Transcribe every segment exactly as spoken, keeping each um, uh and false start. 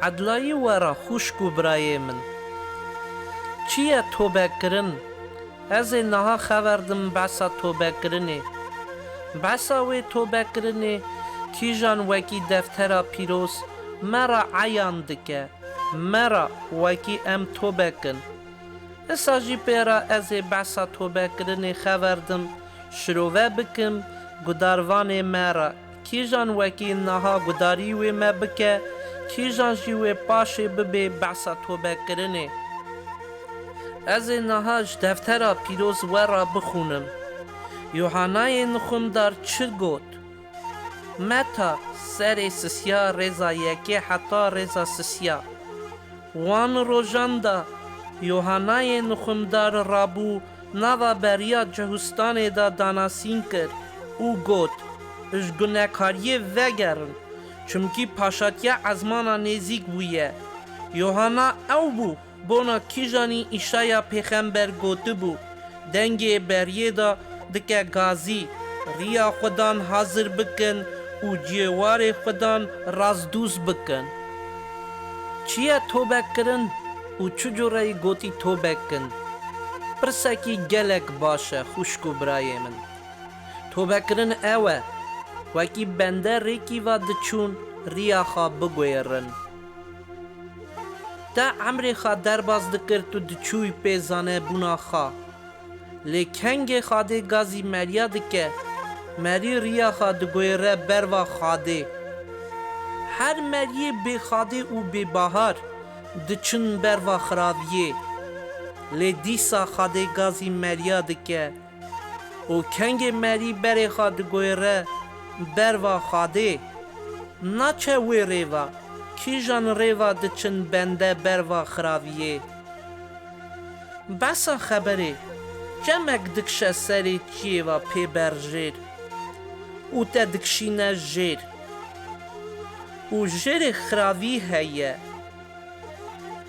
Edlayî we re xwişk û birayê min. Çi ye tobekirin? Ez ê niha xever dim behsa tobekirinê. Behsa wê tobekirinê kîjan wekî deftera pîroz me re eyan dike, me re wekî em tobe kin. Esa jî pê re ez ê behsa tobekirinê xever dim, şirove bikim gudarvanê me re. Kîjan wekî niha gudarî wê me bike, kîjan jî wê paşê bibê behsa tobekirinê. Ez ê niha ji deftera pîroz we re bixwînim. Yohanayê nixwimdar çi got? Meta, serê sisiya, rêza yekê heta rêza sisiya. Wan rojan de Yohanayê nixwimdar rabû nava beriya Cehustanê de danasîn kir û got, Ji gunekariyê vegerin, çimkî paşatiya ezmana nêzîk bûye. Yohana ew bû, bona kîjanî Îşaya pêxember gotibû, Dengê beriyê de dike gazî, riya Xudan hazir bikin û cêwarê Xudan razdûz bikin. Çi ye tobekirin û çi cureyî gotî tobe kin? Pirsekî gelek baş e, xwişk û birayê min. Tobekirin ew e, wekî bende rêkî ve diçûn riya xwe biguêrin. Te emrê xwe derbas dikir, tu diçûyî pê zanebûna xwe. Lê kengê Xadê gazî meriya dike, merî riya xwe diguêre berva Xadê. Her meriyê bê Xadê û bê bahar diçin berva xiraviyê. Lê dîsa Xadê gazî meriya dike û kengê merî berê xwe diguêre berva Xadê. Naçe wê rêva, kîjan rêva diçin bende berva xiraviyê. Behsa xeberê, çemek dikşe serê çiyê ve pê berjêr û te dikşîne jêr. Û jêrê xiravî heye.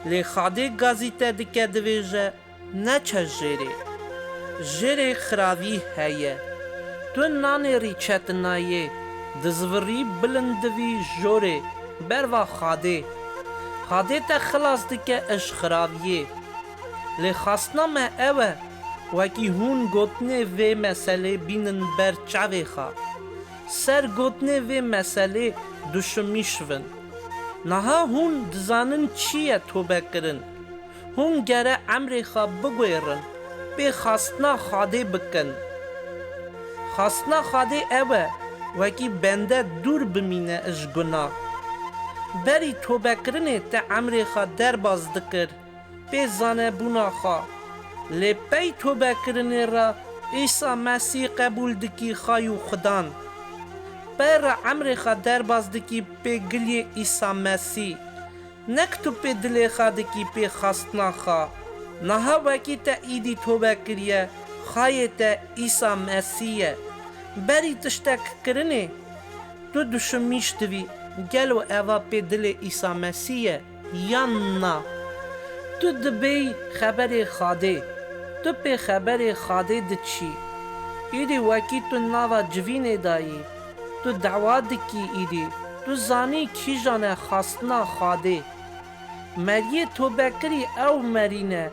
Lê Xadê gazî te dike divêje, neçe jêrê. Jêrê xiravî heye. Tu nanêrî çetinayê, dizvirî bilind divî jorê, berva Xadê. Xadê te xilas dike ji xiraviyê. Lê xastina me ew e, wekî hûn gotinê vê meselê bînin ber çavê xwe. Ser gotinê vê meselê duşimîş vin. Niha hûn dizanin çi ye tobekirin. Hûn gere emrê xwe biguêrin, pê xastina Xadê bikin. Xastina Xadê ew e, wekî bende dûr bimîne ji guna. Berî tobekirinê te emrê xwe derbas dikir, pê zanebûna xwe. Lê pey tobekirinê re Îsa Mesîh qebûl dikî Xay û Xudan. Pey re emrê xwe derbas dikî pê giliyê Îsa Mesîh. Nek tu pê dilê xwe dikî pê xastina xwe. Niha wekî te îdî tobe kiriye, Xayê te Îsa Mesîh ye. Berî tiştek kirinê, tu duşimîş divî, gelo eva pê dilê Îsa Mesîh ye yan na? Tu dibêyî xeberê Xadê. Tu pê xeberê Xadê diçî. Îdî wekî tu nava civînê de yî. Tu dawa dikî îdî. Tu zanî kîjan e xastina Xadê. Meriyê tobekirî ew merî ne.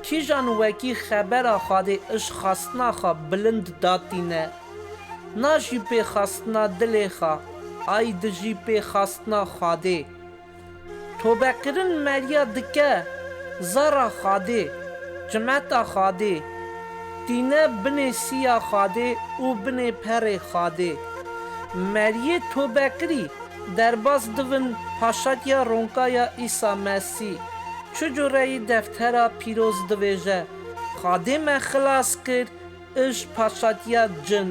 Kîjan wekî xebera Xadê ji xastina xwe bilind datîne. Na jî pê xastina dilê xwe, ay di jî pê xastina Xadê. Tobekirin meriya dike zara Xadê, cimeta Xadê, tîne binê siya Xadê û binê perê Xadê. Meriyê tobekirî derbas divin paşatiya ronka ya Îsa Mesîh. Çi cureyî deftera pîroz divêje, Xadê me xilas kir, ji paşatiya cin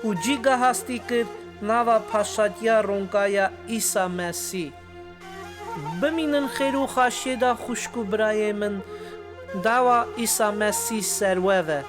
û cî gahastî kir nava paşatiya ronka ya Îsa Mesîh. Bimînin xêr û xaşiyê de xwişk û birayê min, dawa Îsa Mesîh ser we ve.